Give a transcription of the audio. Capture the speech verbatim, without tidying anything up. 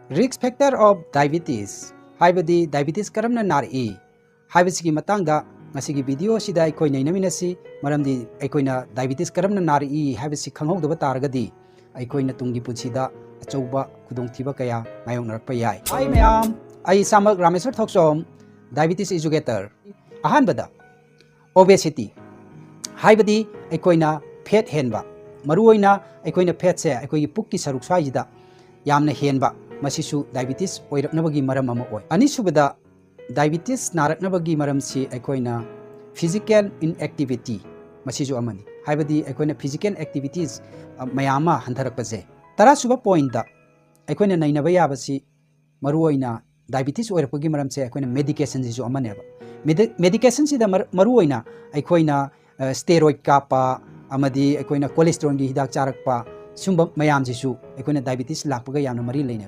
Risk factor of diabetes, ꯍꯥꯏꯕꯗꯤ diabetes ꯀꯔꯝꯅ ꯅꯥꯔꯛꯏ ꯍꯥꯏꯕꯁꯤꯒꯤ ꯃꯇꯥꯡꯗ ꯉꯁꯤꯒꯤ video ꯑꯁꯤꯗ ꯑꯩꯈꯣꯏ ꯅꯩꯅꯃꯤꯟꯅꯁꯤ꯫ ꯃꯔꯝꯗꯤ ꯑꯩꯈꯣꯏꯅ diabetes ꯀꯔꯝꯅ ꯅꯥꯔꯛꯏ ꯍꯥꯏꯕꯁꯤ ꯈꯪꯍꯧꯗꯕ ꯇꯥꯔꯒꯗꯤ ꯑꯩꯈꯣꯏꯅ ꯇꯨꯡꯒꯤ ꯄꯨꯟꯁꯤꯗ ꯑꯆꯧꯕ ꯈꯨꯗꯣꯡꯊꯤꯕ ꯀꯌꯥ ꯃꯥꯌꯣꯛꯅꯔꯛꯄ ꯌꯥꯏ꯫ Hi ꯃꯌꯥꯝ, ꯑꯩ ꯏꯁꯥꯃꯛ ꯔꯥꯃꯦꯁꯣꯔ ꯊꯣꯛꯆꯣꯝ, diabetes educator꯫ ꯑꯍꯥꯟꯕꯗ, obesity, ꯍꯥꯏꯕꯗꯤ ꯑꯩꯈꯣꯏꯅ fat ꯍꯦꯟꯕ, ꯃꯔꯨꯑꯣꯏꯅ ꯑꯩꯈꯣꯏꯅ fatꯁꯦ ꯑꯩꯈꯣꯏꯒꯤ ꯄꯨꯛꯀꯤ ꯁꯔꯨꯛ ꯁ꯭ꯋꯥꯏꯁꯤꯗ ꯌꯥꯝꯅ ꯍꯦꯟꯕ, ꯃꯁꯤꯁꯨ diabetes ꯑꯣꯏꯔꯛꯅꯕꯒꯤ ꯃꯔꯝ ꯑꯃ ꯑꯣꯏ꯫ ꯑꯅꯤꯁꯨꯕꯗ, diabetes ꯅꯥꯔꯛꯅꯕꯒꯤ ꯃꯔꯝꯁꯤ ꯑꯩꯈꯣꯏꯅ physical inactivity, ꯃꯁꯤꯁꯨ ꯑꯃꯅꯤ꯫ ꯍꯥꯏꯕꯗꯤ ꯑꯩꯈꯣꯏꯅ physical activities, ꯑ, ꯃꯌꯥꯝ ꯑꯃ ꯍꯟꯊꯔꯛꯄꯁꯦ꯫ ꯇꯔꯥꯁꯨꯕ pointꯇ ꯑꯩꯈꯣꯏꯅ ꯅꯩꯅꯕ ꯌꯥꯕꯁꯤ ꯃꯔꯨꯑꯣꯏꯅ diabetes ꯑꯣꯏꯔꯛꯄꯒꯤ ꯃꯔꯝꯁꯦ ꯑꯩꯈꯣꯏꯅ medicationꯁꯤꯁꯨ ꯑꯃꯅꯦꯕ꯫ Medi-, medicationꯁꯤꯗ ꯃꯔ-, ꯃꯔꯨꯑꯣꯏꯅ ꯑꯩꯈꯣꯏꯅ, ꯑ, steroid ꯀꯥꯞꯄ ꯑꯃꯗꯤ ꯑꯩꯈꯣꯏꯅ cholesterolꯒꯤ ꯍꯤꯗꯥꯛ ꯆꯥꯔꯛꯄ, ꯁꯨꯝꯕ ꯃꯌꯥꯝꯁꯤꯁꯨ ꯑꯩꯈꯣꯏꯅ diabetes ꯂꯥꯛꯄꯒ ꯌꯥꯝꯅ ꯃꯔꯤ ꯂꯩꯅꯕ꯫